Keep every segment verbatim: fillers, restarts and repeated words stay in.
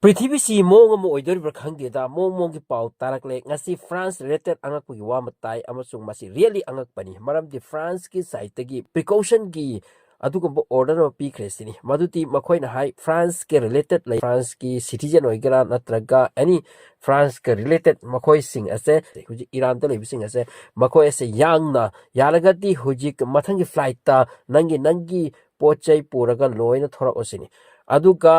ꯄ꯭ꯔꯤꯊꯤꯕꯤꯁꯤ ꯃꯑꯣꯡ ꯑꯃ ꯑꯣꯏꯗꯣꯔꯤꯕ꯭ꯔꯥ ꯈꯪꯗꯦꯗ, ꯃꯑꯣꯡ ꯃꯑꯣꯡꯒꯤ ꯄꯥꯎ ꯇꯥꯔꯛꯂꯦ꯫ ꯉꯁꯤ ꯐ꯭ꯔꯥꯟꯁ ꯔꯤꯂꯦꯇꯦꯠ ꯑꯉꯛꯄꯒꯤ ꯋꯥ ꯑꯃ ꯇꯥꯏ, ꯑꯃꯁꯨꯡ ꯃꯁꯤ ꯔꯤꯌꯦꯂꯤ ꯑꯉꯛꯄꯅꯤ, ꯃꯔꯝꯗꯤ ꯐ꯭ꯔꯥꯟꯁꯀꯤ ꯁꯥꯏꯠꯇꯒꯤ ꯄ꯭ꯔꯤꯀꯣꯁꯟꯒꯤ ꯑꯗꯨꯒꯨꯝꯕ ꯑꯣꯔꯗꯔ ꯑꯃ ꯄꯤꯈ꯭ꯔꯦ ꯁꯤꯅꯤ꯫ ꯃꯗꯨꯗꯤ ꯃꯈꯣꯏꯅ ꯍꯥꯏ, ꯐ꯭ꯔꯥꯟꯁꯀꯤ ꯔꯤꯂꯦꯇꯦꯠ ꯂꯩ, ꯐ꯭ꯔꯥꯟꯁꯀꯤ ꯁꯤꯇꯤꯖꯦꯟ ꯑꯣꯏꯒꯦꯔꯥ ꯅꯠꯇ꯭ꯔꯒ ꯑꯦꯅꯤ ꯐ꯭ꯔꯥꯟꯁꯀ ꯔꯤꯂꯦꯇꯦꯠ ꯃꯈꯣꯏꯁꯤꯡ ꯑꯁꯦ, ꯍꯧꯖꯤꯛ ꯏꯔꯥꯟꯗ ꯂꯩꯕꯁꯤꯡ ꯑꯁꯦ, ꯃꯈꯣꯏ ꯑꯁꯦ ꯌꯥꯡꯅ, ꯌꯥꯔꯒꯗꯤ ꯍꯧꯖꯤꯛ ꯃꯊꯪꯒꯤ ꯐ꯭ꯂꯥꯏꯠꯇ ꯅꯪꯒꯤ ꯅꯪꯒꯤ ꯄꯣꯠ ꯆꯩ ꯄꯨꯔꯒ ꯂꯣꯏꯅ ꯊꯣꯔꯛꯑꯣ ꯁꯤꯅꯤ꯫ ꯑꯗꯨꯒ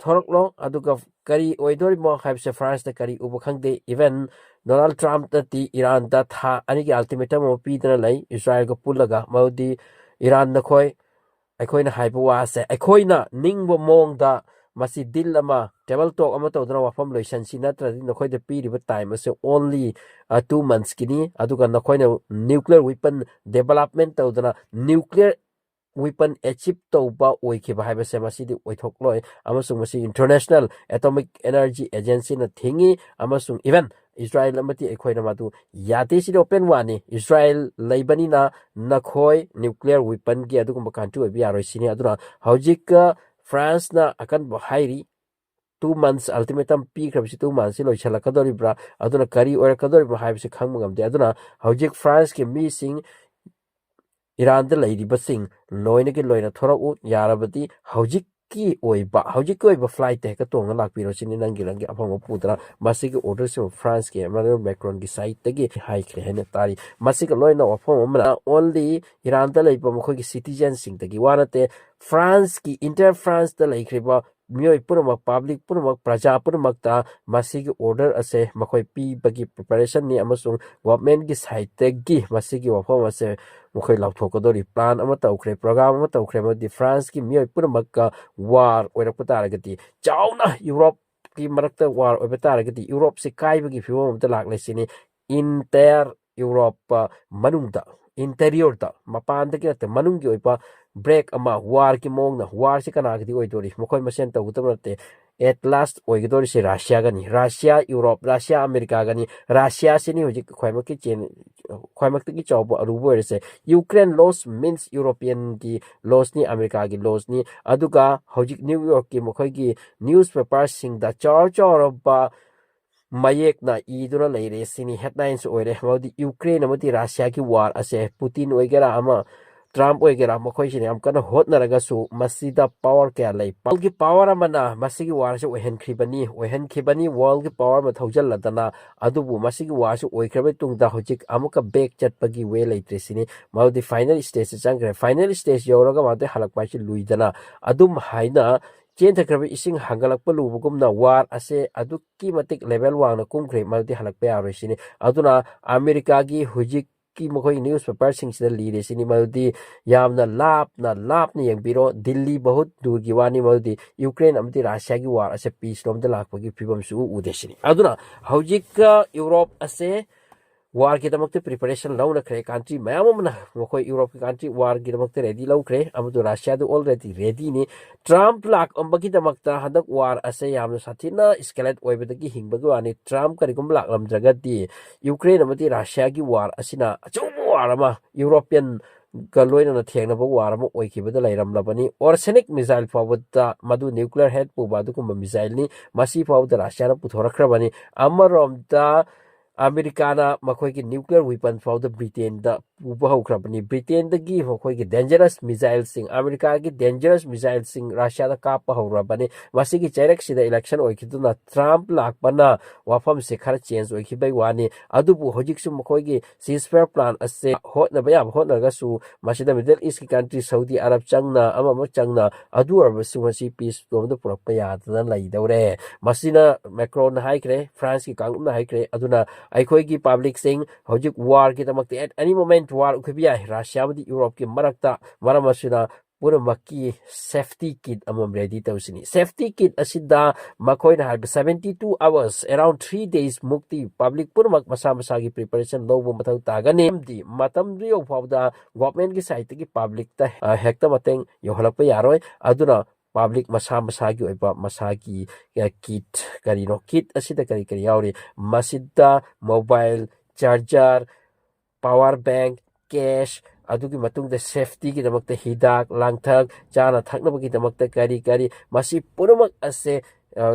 ꯊꯣꯔꯛꯂꯣ, ꯑꯗꯨꯒ ꯀꯔꯤ ꯑꯣꯏꯗꯣꯔꯤꯃꯣ ꯍꯥꯏꯕꯁꯦ ꯐ꯭ꯔꯥꯟꯁꯇ ꯀꯔꯤ ꯎꯕ ꯈꯪꯗꯦ꯫ ꯏꯚꯟ ꯗꯣꯅꯥꯜꯗ ꯇ꯭ꯔꯝꯞꯅꯗꯤ ꯏꯔꯥꯟꯗ ꯊꯥ ꯑꯅꯤꯒꯤ ꯑꯜꯇꯤꯃꯦꯇꯝ ꯑꯃ ꯄꯤꯗꯅ ꯂꯩ, ꯏꯁꯔꯥꯏꯜꯒ ꯄꯨꯜꯂꯒ, ꯃꯗꯨꯗꯤ ꯏꯔꯥꯟ ꯅꯈꯣꯏ, ꯑꯩꯈꯣꯏꯅ ꯍꯥꯏꯕ ꯋꯥꯁꯦ ꯑꯩꯈꯣꯏꯅ ꯅꯤꯡꯕ ꯃꯑꯣꯡꯗ ꯃꯁꯤ ꯗꯤꯜ ꯑꯃ, ꯇꯦꯕꯜ ꯇꯣꯛ ꯑꯃ ꯇꯧꯗꯅ ꯋꯥꯐꯝ ꯂꯣꯏꯁꯟꯁꯤ, ꯅꯠꯇ꯭ꯔꯗꯤ ꯅꯈꯣꯏꯗ ꯄꯤꯔꯤꯕ ꯇꯥꯏꯝ ꯑꯁꯦ ꯑꯣꯟꯂꯤ ꯇꯨ ꯃꯟꯊꯁꯀꯤꯅꯤ꯫ ꯑꯗꯨꯒ ꯅꯈꯣꯏꯅ ꯅ꯭ꯌꯨꯀ꯭ꯂꯤꯌꯔ ꯋꯤꯄꯟ ꯗꯦꯕꯂꯞꯃꯦꯟ ꯇꯧꯗꯅ ꯅ꯭ꯌꯨꯀ꯭ꯂꯤꯌꯔ ꯋꯤꯄꯟ ꯑꯦꯆꯤꯞ ꯇꯧꯕ ꯑꯣꯏꯈꯤꯕ ꯍꯥꯏꯕꯁꯦ ꯃꯁꯤꯗꯤ ꯑꯣꯏꯊꯣꯛꯂꯣꯏ, ꯑꯃꯁꯨꯡ ꯃꯁꯤ ꯏꯟꯇꯔꯅꯦꯁꯅꯦꯜ ꯑꯦꯇꯣꯃꯤꯛ ꯑꯦꯅꯔꯖꯤ ꯑꯦꯖꯦꯟꯁꯤꯅ ꯊꯤꯡꯉꯤ, ꯑꯃꯁꯨꯡ ꯏꯚꯟ ꯏꯁꯔꯥꯏꯜ ꯑꯃꯗꯤ ꯑꯩꯈꯣꯏꯅ ꯃꯗꯨ ꯌꯥꯗꯦ꯫ ꯁꯤꯗꯤ ꯑꯣꯄꯦꯟ ꯋꯥꯅꯤ, ꯏꯁꯔꯥꯏꯜ ꯂꯩꯕꯅꯤꯅ ꯅꯈꯣꯏ ꯅ꯭ꯌꯨꯀ꯭ꯂꯤꯌꯔ ꯋꯤꯄꯟꯒꯤ ꯑꯗꯨꯒꯨꯝꯕ ꯀꯟꯇ꯭ꯔꯤ ꯑꯣꯏꯕ ꯌꯥꯔꯣꯏ ꯁꯤꯅꯤ꯫ ꯑꯗꯨꯅ ꯍꯧꯖꯤꯛ ꯐ꯭ꯔꯥꯟꯁꯅ ꯑꯀꯟꯕ ꯍꯥꯏꯔꯤ, ꯇꯨ ꯃꯟꯊꯁ ꯑꯜꯇꯤꯃꯦꯇꯝ ꯄꯤꯈ꯭ꯔꯕꯁꯤ ꯇꯨ ꯃꯟꯊꯁꯁꯤ ꯂꯣꯏꯁꯤꯜꯂꯛꯀꯗꯧꯔꯤꯕ꯭ꯔꯥ, ꯑꯗꯨꯅ ꯀꯔꯤ ꯑꯣꯏꯔꯛꯀꯗꯧꯔꯤꯕꯅꯣ ꯍꯥꯏꯕꯁꯤ ꯈꯪꯕ ꯉꯝꯗꯦ꯫ ꯑꯗꯨꯅ ꯍꯧꯖꯤꯛ ꯐ꯭ꯔꯥꯟꯁꯀꯤ ꯃꯤꯁꯤꯡ, ꯏꯔꯥꯟꯗ ꯂꯩꯔꯤꯕꯁꯤꯡ ꯂꯣꯏꯅꯒꯤ ꯂꯣꯏꯅ ꯊꯣꯔꯛꯎ, ꯌꯥꯔꯕꯗꯤ ꯍꯧꯖꯤꯛꯀꯤ ꯑꯣꯏꯕ, ꯍꯧꯖꯤꯛꯀꯤ ꯑꯣꯏꯕ ꯐ꯭ꯂꯥꯏꯠꯇ ꯍꯦꯛꯇ ꯇꯣꯡꯉ ꯂꯥꯛꯄꯤꯔꯣ ꯁꯤꯅꯤ, ꯅꯪꯒꯤ ꯅꯪꯒꯤ ꯑꯐꯪꯕ ꯄꯨꯗꯅ꯫ ꯃꯁꯤꯒꯤ ꯑꯣꯔꯗꯔꯁꯤꯕꯨ ꯐ꯭ꯔꯥꯟꯁꯀꯤ ꯏꯃꯥꯅꯨꯑꯦꯜ ꯃꯦꯀ꯭ꯔꯣꯟꯒꯤ ꯁꯥꯏꯠꯇꯒꯤ ꯍꯥꯏꯈ꯭ꯔꯦ ꯍꯥꯏꯅ ꯇꯥꯔꯤ꯫ ꯃꯁꯤꯒ ꯂꯣꯏꯅ ꯋꯥꯐꯝ ꯑꯃꯅ ꯑꯣꯟꯂꯤ ꯏꯔꯥꯟꯗ ꯂꯩꯕ ꯃꯈꯣꯏꯒꯤ ꯁꯤꯇꯤꯖꯦꯟꯁꯤꯡꯗꯒꯤ ꯋꯥ ꯅꯠꯇꯦ, ꯐ꯭ꯔꯥꯟꯁꯀꯤ, ꯏꯟꯇꯔ ꯐ꯭ꯔꯥꯟꯁꯇ ꯂꯩꯈ꯭ꯔꯤꯕ ꯃꯤꯑꯣꯏ ꯄꯨꯝꯅꯃꯛ, ꯄꯕ꯭ꯂꯤꯛ ꯄꯨꯝꯅꯃꯛ, ꯄ꯭ꯔꯖꯥ ꯄꯨꯝꯅꯃꯛꯇ ꯃꯁꯤꯒꯤ ꯑꯣꯔꯗꯔ ꯑꯁꯦ ꯃꯈꯣꯏ ꯄꯤꯕꯒꯤ ꯄ꯭ꯔꯤꯄꯦꯔꯦꯁꯟꯅꯤ, ꯑꯃꯁꯨꯡ ꯒꯣꯚꯔꯟꯃꯦꯟꯠꯀꯤ ꯁꯥꯏꯠꯇꯒꯤ ꯃꯁꯤꯒꯤ ꯋꯥꯐꯝ ꯑꯁꯦ ꯃꯈꯣꯏ ꯂꯥꯎꯊꯣꯛꯀꯗꯧꯔꯤ꯫ ꯄ꯭ꯂꯥꯟ ꯑꯃ ꯇꯧꯈ꯭ꯔꯦ, ꯄ꯭ꯔꯣꯒ꯭ꯔꯥꯝ ꯑꯃ ꯇꯧꯈ꯭ꯔꯦ, ꯑꯃꯗꯤ ꯐ꯭ꯔꯥꯟꯁꯀꯤ ꯃꯤꯑꯣꯏ ꯄꯨꯝꯅꯃꯛꯀ ꯋꯥꯔ ꯑꯣꯏꯔꯛꯄ ꯇꯥꯔꯒꯗꯤ, ꯆꯥꯎꯅ ꯌꯨꯔꯣꯞꯀꯤ ꯃꯔꯛꯇ ꯋꯥꯔ ꯑꯣꯏꯕ ꯇꯥꯔꯒꯗꯤ, ꯌꯨꯔꯣꯞꯁꯦ ꯀꯥꯏꯕꯒꯤ ꯐꯤꯕꯝ ꯑꯃꯗ ꯂꯥꯛꯂꯦ ꯁꯤꯅꯤ꯫ ꯏꯟꯇꯥꯌꯔ ꯌꯨꯔꯣꯞ ꯃꯅꯨꯡꯗ, ꯏꯟꯇꯦꯔꯤꯌꯣꯔꯗ, ꯃꯄꯥꯟꯗꯒꯤ ꯅꯠꯇꯦ, ꯃꯅꯨꯡꯒꯤ ꯑꯣꯏꯕ ꯕ꯭ꯔꯦꯛ ꯑꯃ, ꯋꯥꯔꯒꯤ ꯃꯑꯣꯡꯗ, ꯋꯥꯔꯁꯤ ꯀꯅꯥꯒꯤꯗꯤ ꯑꯣꯏꯗꯣꯔꯤ? ꯃꯈꯣꯏ ꯃꯁꯦꯟ ꯇꯧꯒꯗꯕ ꯅꯠꯇꯦ꯫ at last ꯑꯣꯏꯒꯗꯧꯔꯤꯁꯦ ꯔꯁꯤꯌꯥꯒꯅꯤ꯫ ꯔꯁꯤꯌꯥ, ꯌꯨꯔꯣꯞ, ꯔꯁꯤꯌꯥ, ꯑꯃꯦꯔꯤꯀꯥꯒꯅꯤ꯫ ꯔꯁꯤꯌꯥꯁꯤꯅꯤ ꯍꯧꯖꯤꯛ ꯈ꯭ꯋꯥꯏꯃꯛꯀꯤ ꯆꯦꯟ-, ꯈ꯭ꯋꯥꯏꯃꯛꯇꯒꯤ ꯆꯥꯎꯕ ꯑꯔꯨꯕ ꯑꯣꯏꯔꯤꯁꯦ꯫ Ukraine loss means Europeanꯒꯤ lossꯅꯤ, ꯑꯃꯦꯔꯤꯀꯥꯒꯤ lossꯅꯤ꯫ ꯑꯗꯨꯒ ꯍꯧꯖꯤꯛ ꯅ꯭ꯌꯨ ꯌꯣꯔꯛꯀꯤ ꯃꯈꯣꯏꯒꯤ newspaperꯁꯤꯡꯗ ꯆꯥꯎꯔ ꯆꯥꯎꯔꯕ ꯃꯌꯦꯛꯅ ꯏꯗꯨꯅ ꯂꯩꯔꯦ ꯁꯤꯅꯤ, headlines ꯑꯣꯏꯔꯦ꯫ ꯃꯗꯨꯗꯤ ꯌꯨꯀ꯭ꯔꯦꯟ ꯑꯃꯗꯤ ꯔꯁꯤꯌꯥꯒꯤ war ꯑꯁꯦ ꯄꯨꯇꯤꯟ ꯑꯣꯏꯒꯦꯔꯥ ꯑꯃ ꯇ꯭ꯔꯝꯞ ꯑꯣꯏꯒꯦꯔꯥ, ꯃꯈꯣꯏꯁꯤꯅ ꯌꯥꯝ ꯀꯟꯅ ꯍꯣꯠꯅꯔꯒꯁꯨ ꯃꯁꯤꯗ power ꯀꯌꯥ ꯂꯩ? Worldꯒꯤ power ꯑꯃꯅ ꯃꯁꯤꯒꯤ warꯁꯦ ꯑꯣꯏꯍꯟꯈ꯭ꯔꯤꯕꯅꯤ, ꯑꯣꯏꯍꯟꯈꯤꯕꯅꯤ꯫ Worldꯒꯤ power ꯑꯃ ꯊꯧꯖꯤꯜꯂꯗꯅ, ꯑꯗꯨꯕꯨ ꯃꯁꯤꯒꯤ warꯁꯤ ꯑꯣꯏꯈ꯭ꯔꯕ ꯃꯇꯨꯡꯗ ꯍꯧꯖꯤꯛ ꯑꯃꯨꯛꯀ back ꯆꯠꯄꯒꯤ way ꯂꯩꯇ꯭ꯔꯦ ꯁꯤꯅꯤ꯫ ꯃꯗꯨꯗꯤ final stageꯇ ꯆꯪꯈ꯭ꯔꯦ꯫ Final stage ꯌꯧꯔꯒ ꯃꯗꯨꯗꯩ ꯍꯜꯂꯛꯄ ꯍꯥꯏꯁꯤ ꯂꯨꯏꯗꯅ, ꯑꯗꯨꯝ ꯍꯥꯏꯅ ꯆꯦꯟꯊꯈ꯭ꯔꯕ ꯏꯁꯤꯡ ꯍꯥꯡꯒꯠꯂꯛꯄ ꯂꯨꯕꯒꯨꯝꯅ war ꯑꯁꯦ ꯑꯗꯨꯛꯀꯤ ꯃꯇꯤꯛ level ꯋꯥꯡꯅ ꯀꯨꯝꯈ꯭ꯔꯦ, ꯃꯗꯨꯗꯤ ꯍꯜꯂꯛꯄ ꯌꯥꯔꯣꯏ ꯁꯤꯅꯤ꯫ ꯑꯗꯨꯅ ꯑꯃꯦꯔꯤꯀꯥꯒꯤ ꯍꯧꯖꯤꯛꯀꯤ ꯃꯈꯣꯏ newspaperꯁꯤꯡꯁꯤꯗ ꯂꯤꯔꯦ ꯁꯤꯅꯤ, ꯃꯗꯨꯗꯤ ꯌꯥꯝꯅ ꯂꯥꯞꯅ ꯂꯥꯞꯅ ꯌꯦꯡꯕꯤꯔꯣ꯫ ꯗꯤꯜꯂꯤ ꯕꯍꯨꯠ ꯗꯨꯔꯒꯤ ꯋꯥꯅꯤ, ꯃꯗꯨꯗꯤ ꯌꯨꯀ꯭ꯔꯦꯟ ꯑꯃꯗꯤ ꯔꯁꯤꯌꯥꯒꯤ war ꯑꯁꯦ peace ꯂꯣꯝꯗ ꯂꯥꯛꯄꯒꯤ ꯐꯤꯕꯝꯁꯨ ꯎꯗꯦ ꯁꯤꯅꯤ꯫ ꯑꯗꯨꯅ ꯍꯧꯖꯤꯛꯀ ꯌꯨꯔꯣꯞ ꯑꯁꯦ warꯒꯤꯗꯃꯛꯇ preparation ꯂꯧꯅꯈ꯭ꯔꯦ꯫ Country ꯃꯌꯥꯝ ꯑꯃꯅ ꯃꯈꯣꯏ ꯌꯨꯔꯣꯞꯀꯤ country warꯒꯤꯗꯃꯛꯇ ready ꯂꯧꯈ꯭ꯔꯦ, ꯑꯃꯗꯨ ꯔꯁꯤꯌꯥꯗꯨ already readyꯅꯤ꯫ ꯇ꯭ꯔꯝꯞ ꯂꯥꯛꯂꯝꯕꯒꯤꯗꯃꯛꯇ ꯍꯟꯗꯛ war ꯑꯁꯦ ꯌꯥꯝꯅ ꯁꯥꯊꯤꯅ escalate ꯑꯣꯏꯕꯗꯒꯤ ꯍꯤꯡꯕꯒꯤ ꯋꯥꯅꯤ꯫ ꯇ꯭ꯔꯝꯞ ꯀꯔꯤꯒꯨꯝꯕ ꯂꯥꯛꯂꯝꯗ꯭ꯔꯒꯗꯤ ꯌꯨꯀ꯭ꯔꯦꯟ ꯑꯃꯗꯤ ꯔꯁꯤꯌꯥꯒꯤ war ꯑꯁꯤꯅ ꯑꯆꯧꯕ war ꯑꯃ, Europeanꯒ ꯂꯣꯏꯅꯅ ꯊꯦꯡꯅꯕ war ꯑꯃ ꯑꯣꯏꯈꯤꯕꯗ ꯂꯩꯔꯝꯂꯕꯅꯤ꯫ Arsenic missile ꯐꯥꯎꯕꯗ, ꯃꯗꯨ nuclear head ꯄꯨꯕ ꯑꯗꯨꯒꯨꯝꯕ missileꯅꯤ, ꯃꯁꯤ ꯐꯥꯎꯕꯗ ꯔꯁꯤꯌꯥꯅ ꯄꯨꯊꯣꯔꯛꯈ꯭ꯔꯕꯅꯤ꯫ ꯑꯃꯔꯣꯝꯗ ꯑꯃꯦꯔꯤꯀꯥꯅ ꯃꯈꯣꯏꯒꯤ nuclear weapon ꯐꯥꯎꯗ ꯕ꯭ꯔꯤꯇꯦꯟꯗ ꯄꯨꯕ ꯍꯧꯈ꯭ꯔꯕꯅꯤ꯫ ꯕ꯭ꯔꯤꯇꯦꯟꯗꯒꯤ ꯃꯈꯣꯏꯒꯤ dangerous missileꯁꯤꯡ, ꯑꯃꯦꯔꯤꯀꯥꯒꯤ dangerous missileꯁꯤꯡ ꯔꯁꯤꯌꯥꯗ ꯀꯥꯞꯄ ꯍꯧꯔꯕꯅꯤ꯫ ꯃꯁꯤꯒꯤ ꯆꯩꯔꯛꯁꯤꯗ election ꯑꯣꯏꯈꯤꯗꯨꯅ ꯇ꯭ꯔꯝꯞ ꯂꯥꯛꯄꯅ ꯋꯥꯐꯝꯁꯦ ꯈꯔ change ꯑꯣꯏꯈꯤꯕꯒꯤ ꯋꯥꯅꯤ꯫ ꯑꯗꯨꯕꯨ ꯍꯧꯖꯤꯛꯁꯨ ꯃꯈꯣꯏꯒꯤ ceasefire plan ꯑꯁꯦ ꯍꯣꯠꯅꯕ ꯌꯥꯕ ꯍꯣꯠꯅꯔꯒꯁꯨ, ꯃꯁꯤꯗ Middle Eastꯀꯤ country ꯁꯥꯎꯗꯤ ꯑꯔꯕ ꯆꯪꯅ, ꯑꯃ ꯑꯃ ꯆꯪꯅ, ꯑꯗꯨ ꯑꯣꯏꯔꯕꯁꯨ ꯃꯁꯤ peace ꯂꯣꯝꯗ ꯄꯨꯔꯛꯄ ꯌꯥꯗꯅ ꯂꯩꯗꯧꯔꯦ꯫ ꯃꯁꯤꯅ ꯃꯦꯀ꯭ꯔꯣꯟꯅ ꯍꯥꯏꯈ꯭ꯔꯦ, ꯐ꯭ꯔꯥꯟꯁꯀꯤ ꯀꯥꯡꯂꯨꯞꯅ ꯍꯥꯏꯈ꯭ꯔꯦ꯫ ꯑꯗꯨꯅ ꯑꯩꯈꯣꯏꯒꯤ publicꯁꯤꯡ ꯍꯧꯖꯤꯛ warꯒꯤꯗꯃꯛꯇ at any moment war ꯑꯣꯏꯈꯤꯕ ꯌꯥꯏ, ꯔꯁꯤꯌꯥ ꯑꯃꯗꯤ ꯌꯨꯔꯣꯞꯀꯤ ꯃꯔꯛꯇ꯫ ꯃꯔꯝ ꯑꯁꯤꯅ ꯄꯨꯝꯅꯃꯛꯀꯤ safety kit ꯑꯃꯃꯝ ready ꯇꯧꯁꯤꯅꯤ꯫ Safety kit ꯑꯁꯤꯗ ꯃꯈꯣꯏꯅ ꯍꯥꯏꯕ seventy two hours, around three days ꯃꯨꯛꯇꯤ public ꯄꯨꯝꯅꯃꯛ ꯃꯁꯥ ꯃꯁꯥꯒꯤ preparation ꯂꯧꯕ ꯃꯊꯧ ꯇꯥꯒꯅꯤ꯫ ꯑꯃꯗꯤ ꯃꯇꯝꯗꯨ ꯌꯧ ꯐꯥꯎꯕꯗ governmentꯀꯤ sideꯇꯒꯤ publicꯇ, ꯑ, ꯍꯦꯛꯇ ꯃꯇꯦꯡ ꯌꯧꯍꯜꯂꯛꯄ ꯌꯥꯔꯣꯏ꯫ ꯑꯗꯨꯅ ꯄꯕ꯭ꯂꯤꯛ ꯃꯁꯥ ꯃꯁꯥꯒꯤ ꯑꯣꯏꯕ ꯃꯁꯥꯒꯤ ꯀꯤꯠ, ꯀꯔꯤꯅꯣ ꯀꯤꯠ ꯑꯁꯤꯗ ꯀꯔꯤ ꯀꯔꯤ ꯌꯥꯎꯔꯤ? ꯃꯁꯤꯗ mobile charger, power bank, cash, ꯑꯗꯨꯒꯤ ꯃꯇꯨꯡꯗ ꯁꯦꯐꯇꯤꯒꯤꯗꯃꯛꯇ ꯍꯤꯗꯥꯛ ꯂꯥꯡꯊꯛ, ꯆꯥꯅ ꯊꯛꯅꯕꯒꯤꯗꯃꯛꯇ ꯀꯔꯤ ꯀꯔꯤ, ꯃꯁꯤ ꯄꯨꯝꯅꯃꯛ ꯑꯁꯦ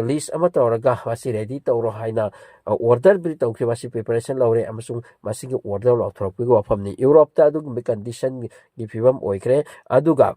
ꯂꯤꯁ ꯑꯃ ꯇꯧꯔꯒ ꯃꯁꯤ ꯔꯦꯗꯤ ꯇꯧꯔꯣ ꯍꯥꯏꯅ ꯑꯣꯔꯗꯔꯕꯨꯗꯤ ꯇꯧꯈꯤ꯫ ꯃꯁꯤ ꯄ꯭ꯔꯤꯄꯦꯔꯦꯁꯟ ꯂꯧꯔꯦ ꯑꯃꯁꯨꯡ ꯃꯁꯤꯒꯤ ꯑꯣꯔꯗꯔ ꯂꯥꯎꯊꯣꯔꯛꯄꯒꯤ ꯋꯥꯐꯝꯅꯤ꯫ ꯌꯨꯔꯣꯞꯇ ꯑꯗꯨꯒꯨꯝꯕ ꯀꯟꯗꯤꯁꯟꯒꯤ ꯐꯤꯕꯝ ꯑꯣꯏꯈ꯭ꯔꯦ꯫ ꯑꯗꯨꯒ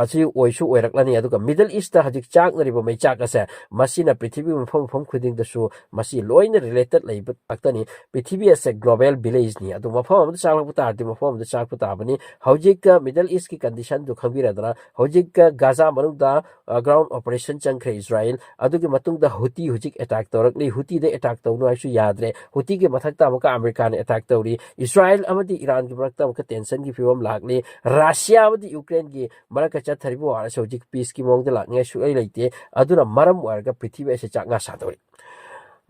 ꯑꯁꯤ ꯑꯣꯏꯁꯨ ꯑꯣꯏꯔꯛꯂꯅꯤ꯫ ꯑꯗꯨꯒ ꯃꯤꯗꯜ ꯏꯁꯇ ꯍꯧꯖꯤꯛ ꯆꯥꯛꯅꯔꯤꯕ ꯃꯩꯆꯥꯛ ꯑꯁꯦ, ꯃꯁꯤꯅ ꯄ꯭ꯔꯤꯊꯤꯕꯤ ꯃꯐꯝ ꯃꯐꯝ ꯈꯨꯗꯤꯡꯗꯁꯨ ꯃꯁꯤ ꯂꯣꯏꯅ ꯔꯤꯂꯦꯇꯦꯠ ꯂꯩꯕ ꯉꯥꯛꯇꯅꯤ꯫ ꯄ꯭ꯔꯤꯊꯤꯕꯤ ꯑꯁꯦ ꯒ꯭ꯂꯣꯕꯦꯜ ꯚꯤꯂꯦꯖꯅꯤ꯫ ꯑꯗꯨ ꯃꯐꯝ ꯑꯃꯗ ꯆꯥꯛꯂꯛꯄ ꯇꯥꯔꯗꯤ ꯃꯐꯝ ꯑꯃꯗ ꯆꯥꯛꯄ ꯇꯥꯕꯅꯤ꯫ ꯍꯧꯖꯤꯛꯀ ꯃꯤꯗꯜ ꯏꯁꯀꯤ ꯀꯟꯗꯤꯁꯟꯗꯨ ꯈꯪꯕꯤꯔꯗꯅ, ꯍꯧꯖꯤꯛꯀ ꯒꯥꯖꯥ ꯃꯅꯨꯡꯗ ꯒ꯭ꯔꯥꯎꯟ ꯑꯣꯄꯔꯦꯁꯟ ꯆꯪꯈ꯭ꯔꯦ ꯏꯁꯔꯥꯏꯜ꯫ ꯑꯗꯨꯒꯤ ꯃꯇꯨꯡꯗ ꯍꯨꯇꯤ ꯍꯧꯖꯤꯛ ꯑꯦꯇꯥꯛ ꯇꯧꯔꯛꯂꯤ꯫ ꯍꯨꯇꯤꯗ ꯑꯦꯇꯥꯛ ꯇꯧꯅꯨ ꯍꯥꯏꯁꯨ ꯌꯥꯗ꯭ꯔꯦ꯫ ꯍꯨꯇꯤꯒꯤ ꯃꯊꯛꯇ ꯑꯃꯨꯛꯀ ꯑꯃꯦꯔꯤꯀꯥꯅ ꯑꯦꯇꯥꯛ ꯇꯧꯔꯤ꯫ ꯏꯁꯔꯥꯏꯜ ꯑꯃꯗꯤ ꯏꯔꯥꯟꯒꯤ ꯃꯔꯛꯇ ꯑꯃꯨꯛꯀ ꯇꯦꯟꯁꯟꯒꯤ ꯐꯤꯕꯝ ꯂꯥꯛꯂꯤ꯫ ꯔꯁꯤꯌꯥ ꯑꯃꯗꯤ ꯌꯨꯀ꯭ꯔꯦꯟꯒꯤ ꯃꯔꯛꯇ ꯆꯠꯊꯔꯤꯕ ꯋꯥꯔ ꯑꯁꯤ ꯍꯧꯖꯤꯛ ꯄꯤꯁꯀꯤ ꯃꯑꯣꯡꯗ ꯂꯥꯛꯅꯤꯡꯉꯥꯏ ꯁꯨꯛꯂꯩ ꯂꯩꯇꯦ꯫ ꯑꯗꯨꯅ ꯃꯔꯝ ꯑꯣꯏꯔꯒ ꯄ꯭ꯔꯤꯊꯤꯕꯤ ꯑꯁꯤ ꯆꯥꯛ ꯉꯥ ꯁꯥꯗꯧꯔꯤ꯫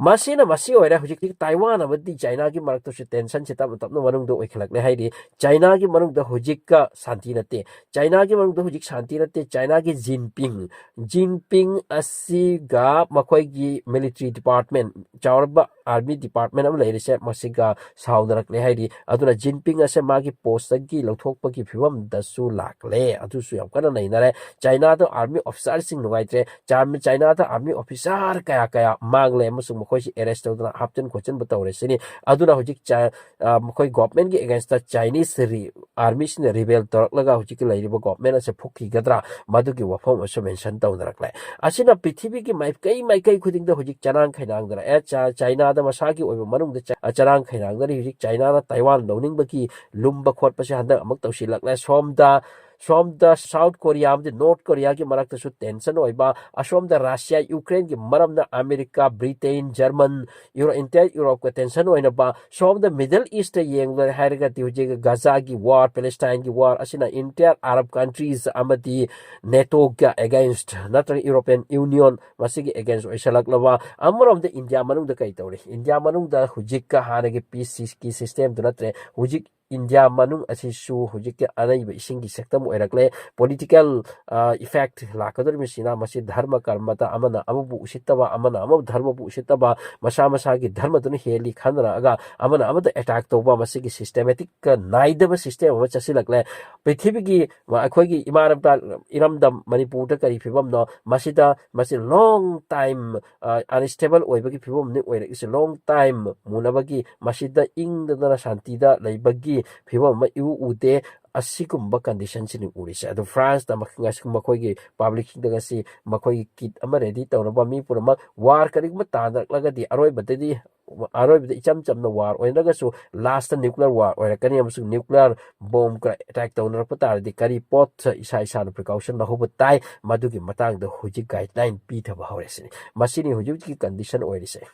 ꯃꯁꯤꯅ ꯃꯁꯤ ꯑꯣꯏꯔꯦ꯫ ꯍꯧꯖꯤꯛꯇꯤ ꯇꯥꯏꯋꯥꯟ ꯑꯃꯗꯤ ꯆꯥꯏꯅꯥꯒꯤ ꯃꯔꯛꯇꯁꯨ ꯇꯦꯟꯁꯟꯁꯦ ꯇꯞꯅ ꯇꯞꯅ ꯃꯅꯨꯡꯗ ꯑꯣꯏꯈꯠꯂꯛꯂꯦ ꯍꯥꯏꯔꯤ꯫ ꯆꯥꯏꯅꯥꯒꯤ ꯃꯅꯨꯡꯗ ꯍꯧꯖꯤꯛꯀ ꯁꯥꯟꯇꯤ ꯅꯠꯇꯦ꯫ ꯆꯥꯏꯅꯥꯒꯤ ꯃꯅꯨꯡꯗ ꯍꯧꯖꯤꯛ ꯁꯥꯟꯇꯤ ꯅꯠꯇꯦ꯫ ꯆꯥꯏꯅꯥꯒꯤ ꯖꯤꯟꯄꯤꯡ, ꯖꯤꯟꯄꯤꯡ ꯑꯁꯤꯒ ꯃꯈꯣꯏꯒꯤ ꯃꯤꯂꯤꯇ꯭ꯔꯤ ꯗꯤꯄꯥꯔꯠꯃꯦꯟ, ꯆꯥꯎꯔꯕ ꯑꯥꯔꯃꯤ ꯗꯤꯄꯥꯔꯠꯃꯦꯟ ꯑꯃ ꯂꯩꯔꯤꯁꯦ, ꯃꯁꯤꯒ ꯁꯥꯎꯅꯔꯛꯂꯦ ꯍꯥꯏꯔꯤ꯫ ꯑꯗꯨꯅ ꯖꯤꯟꯄꯤꯡ ꯑꯁꯦ ꯃꯥꯒꯤ ꯄꯣꯁꯇꯒꯤ ꯂꯧꯊꯣꯛꯄꯒꯤ ꯐꯤꯕꯝꯗꯁꯨ ꯂꯥꯛꯂꯦ꯫ ꯑꯗꯨꯁꯨ ꯌꯥꯝ ꯀꯟꯅ ꯅꯩꯅꯔꯦ꯫ ꯆꯥꯏꯅꯥꯗ ꯑꯥꯔꯃꯤ ꯑꯣꯐꯤꯁꯥꯔꯁꯤꯡ ꯅꯨꯡꯉꯥꯏꯇ꯭ꯔꯦ꯫ ꯆꯥꯏ-, ꯆꯥꯏꯅꯥꯗ ꯑꯥꯔꯃꯤ ꯑꯣꯐꯤꯁꯥꯔ ꯀꯌꯥ ꯀꯌꯥ ꯃꯥꯡꯂꯦ ꯑꯃꯁꯨꯡ ꯃꯈꯣꯏꯁꯤ ꯑꯦꯔꯦꯁ ꯇꯧꯗꯨꯅ ꯍꯥꯞꯆꯤꯟ ꯈꯣꯠꯆꯤꯟꯕ ꯇꯧꯔꯦ ꯁꯤꯅꯤ꯫ ꯑꯗꯨꯅ ꯍꯧꯖꯤꯛ ꯆꯥ-, ꯑ, ꯃꯈꯣꯏ ꯒꯣꯚꯔꯟꯃꯦꯟꯠꯀꯤ ꯑꯦꯒꯦꯟꯁꯇ ꯆꯥꯏꯅꯤꯁ ꯔꯤ-, ꯑꯥꯔꯃꯤꯁꯤꯡꯅ ꯔꯤꯕꯦꯜ ꯇꯧꯔꯛꯂꯒ ꯍꯧꯖꯤꯛꯀꯤ ꯂꯩꯔꯤꯕ ꯒꯣꯚꯔꯟꯃꯦꯟꯠ ꯑꯁꯦ ꯐꯨꯛꯈꯤꯒꯗ꯭ꯔꯥ, ꯃꯗꯨꯒꯤ ꯋꯥꯐꯝ ꯑꯃꯁꯨ ꯃꯦꯟꯁꯟ ꯇꯧꯅꯔꯛꯂꯦ꯫ ꯑꯁꯤꯅ ꯄ꯭ꯔꯤꯊꯤꯕꯤꯒꯤ ꯃꯥꯏꯀꯩ ꯃꯥꯏꯀꯩ ꯈꯨꯗꯤꯡꯗ ꯍꯧꯖꯤꯛ ꯆꯔꯥꯡ ꯈꯩꯅꯥꯡꯗꯅ, ꯑꯦ, ꯆꯥ-, ꯆꯥꯏꯅꯥꯗ ꯃꯁꯥꯒꯤ ꯑꯣꯏꯕ ꯃꯅꯨꯡꯗ ꯆ-, ꯆꯔꯥꯡ ꯈꯩꯅꯥꯡꯗꯅ ꯍꯧꯖꯤꯛ ꯆꯥꯏꯅꯥꯅ ꯇꯥꯏꯋꯥꯟ ꯂꯧꯅꯤꯡꯕꯒꯤ ꯂꯨꯝꯕ ꯈꯣꯠꯄꯁꯦ ꯍꯟꯗꯛ ꯑꯃꯨꯛ ꯇꯧꯁꯤꯜꯂꯛꯂꯦ꯫ ꯁꯣꯝꯗ, ꯁꯣꯝꯗ ꯁꯥꯎꯠ ꯀꯣꯔꯤꯌꯥ ꯑꯃꯗꯤ ꯅꯣꯔꯠ ꯀꯣꯔꯤꯌꯥꯒꯤ ꯃꯔꯛꯇꯁꯨ ꯇꯦꯟꯁꯟ ꯑꯣꯏꯕ, ꯑꯁꯣꯝꯗ ꯔꯁꯤꯌꯥ, ꯌꯨꯀ꯭ꯔꯦꯟꯒꯤ ꯃꯔꯝꯅ ꯑꯃꯦꯔꯤꯀꯥ, ꯕ꯭ꯔꯤꯇꯦꯟ, ꯖꯔꯃꯟ, ꯌꯨꯔꯣ-, entire ꯌꯨꯔꯣꯞꯀ ꯇꯦꯟꯁꯟ ꯑꯣꯏꯅꯕ, ꯁꯣꯝꯗ ꯃꯤꯗꯜ ꯏꯁꯇ ꯌꯦꯡꯂꯦ ꯍꯥꯏꯔꯒꯗꯤ ꯍꯧꯖꯤꯛ ꯒꯖꯥꯒꯤ ꯋꯥꯔ, ꯄꯦꯂꯦꯁꯇꯥꯏꯟꯒꯤ ꯋꯥꯔ ꯑꯁꯤꯅ entire ꯑꯔꯕ ꯀꯟꯇ꯭ꯔꯤꯁ ꯑꯃꯗꯤ ꯅꯦꯇꯣꯒ ꯑꯦꯒꯦꯟꯁ ꯅꯠꯇ꯭ꯔꯒ ꯌꯨꯔꯣꯄꯤꯌꯟ ꯌꯨꯅꯤꯌꯟ ꯃꯁꯤꯒꯤ ꯑꯦꯒꯦꯟꯁ ꯑꯣꯏꯁꯜꯂꯛꯂꯕ, ꯑꯃꯔꯣꯝꯗ ꯏꯟꯗꯤꯌꯥ ꯃꯅꯨꯡꯗ ꯀꯔꯤ ꯇꯧꯔꯤ? ꯏꯟꯗꯤꯌꯥ ꯃꯅꯨꯡꯗ ꯍꯧꯖꯤꯛꯀ ꯍꯥꯟꯅꯒꯤ ꯄꯤꯁꯀꯤ ꯁꯤꯁꯇꯦꯝꯗꯨ ꯅꯠꯇ꯭ꯔꯦ꯫ ꯍꯧꯖꯤꯛ ꯏꯟꯗꯤꯌꯥ ꯃꯅꯨꯡ ꯑꯁꯤꯁꯨ ꯍꯧꯖꯤꯛꯀꯤ ꯑꯅꯩꯕ ꯏꯁꯤꯡꯒꯤ ꯁꯛꯇꯝ ꯑꯣꯏꯔꯛꯂꯦ꯫ ꯄꯣꯂꯤꯇꯤꯀꯦꯜ ꯏꯐꯦꯛ ꯂꯥꯛꯀꯗꯧꯔꯤꯕꯁꯤꯅ ꯃꯁꯤ ꯙꯔꯃ ꯀꯔꯃꯗ ꯑꯃꯅ ꯑꯃꯕꯨ ꯎꯁꯤꯠꯇꯕ, ꯑꯃꯅ ꯑꯃꯕꯨ ꯙꯔꯃꯕꯨ ꯎꯁꯤꯠꯇꯕ, ꯃꯁꯥ ꯃꯁꯥꯒꯤ ꯙꯔꯃꯗꯨꯅ ꯍꯦꯜꯂꯤ ꯈꯟꯅꯔꯛꯑꯒ ꯑꯃꯅ ꯑꯃꯗ ꯑꯦꯇꯥꯛ ꯇꯧꯕ, ꯃꯁꯤꯒꯤ ꯁꯤꯁꯇꯦꯃꯦꯇꯤꯛ ꯅꯥꯏꯗꯕ ꯁꯤꯁꯇꯦꯝ ꯑꯃ ꯆꯠꯁꯤꯜꯂꯛꯂꯦ꯫ ꯄ꯭ꯔꯤꯊꯤꯕꯤꯒꯤ ꯑꯩꯈꯣꯏꯒꯤ ꯏꯃꯥ ꯏꯔꯝꯗ-, ꯏꯔꯝꯗꯝ ꯃꯅꯤꯄꯨꯔꯗ ꯀꯔꯤ ꯐꯤꯕꯝꯅꯣ? ꯃꯁꯤꯗ ꯃꯁꯤ ꯂꯣꯡ ꯇꯥꯏꯝ ꯑꯟꯁꯇꯦꯕꯜ ꯑꯣꯏꯕꯒꯤ ꯐꯤꯕꯝꯅꯤ ꯑꯣꯏꯔꯛꯏꯁꯦ꯫ ꯂꯣꯡ ꯇꯥꯏꯝ ꯃꯨꯅꯕꯒꯤ, ꯃꯁꯤꯗ ꯏꯪꯗꯅ ꯁꯥꯟꯇꯤꯗ ꯂꯩꯕꯒꯤ ꯐꯤꯕꯝ ꯑꯃ ꯏꯎ ꯎꯗꯦ꯫ ꯑꯁꯤꯒꯨꯝꯕ ꯀꯟꯗꯤꯁꯟꯁꯤꯅꯤ ꯎꯔꯤꯁꯦ꯫ ꯑꯗꯨ ꯐ꯭ꯔꯥꯟꯁꯇ ꯃꯈ-, ꯉꯁꯤ ꯃꯈꯣꯏꯒꯤ ꯄꯥꯕ꯭ꯂꯤꯛꯁꯤꯡꯗ ꯉꯁꯤ ꯃꯈꯣꯏꯒꯤ ꯀꯤꯠ ꯑꯃ ꯔꯦꯗꯤ ꯇꯧꯅꯕ, ꯃꯤ ꯄꯨꯝꯅꯃꯛ ꯋꯥꯔ ꯀꯔꯤꯒꯨꯝꯕ ꯇꯥꯅꯔꯛꯂꯒꯗꯤ ꯑꯔꯣꯏꯕꯗꯗꯤ, ꯑꯔꯣꯏꯕꯗ ꯏꯆꯝ ꯆꯝꯅ ꯋꯥꯔ ꯑꯣꯏꯔꯒꯁꯨ ꯂꯥꯁꯇ ꯅ꯭ꯌꯨꯀ꯭ꯂꯤꯌꯔ ꯋꯥꯔ ꯑꯣꯏꯔꯛꯀꯅꯤ, ꯑꯃꯁꯨꯡ ꯅ꯭ꯌꯨꯀ꯭ꯂꯤꯌꯔ ꯕꯣꯝꯒ ꯑꯦꯇꯦꯛ ꯇꯧꯅꯔꯛꯄ ꯇꯥꯔꯗꯤ ꯀꯔꯤ ꯄꯣꯠ ꯏꯁꯥ ꯏꯁꯥꯅ ꯄ꯭ꯔꯤꯀꯥꯎꯁꯟ ꯂꯧꯍꯧꯕ ꯇꯥꯏ, ꯃꯗꯨꯒꯤ ꯃꯇꯥꯡꯗ ꯍꯧꯖꯤꯛ ꯒꯥꯏꯗꯂꯥꯏꯟ ꯄꯤꯊꯕ ꯍꯧꯔꯦ ꯁꯤꯅꯤ꯫ ꯃꯁꯤꯅꯤ ꯍꯧꯖꯤꯛ ꯍꯧꯖꯤꯛꯀꯤ ꯀꯟꯗꯤꯁꯟ ꯑꯣꯏꯔꯤꯁꯦ꯫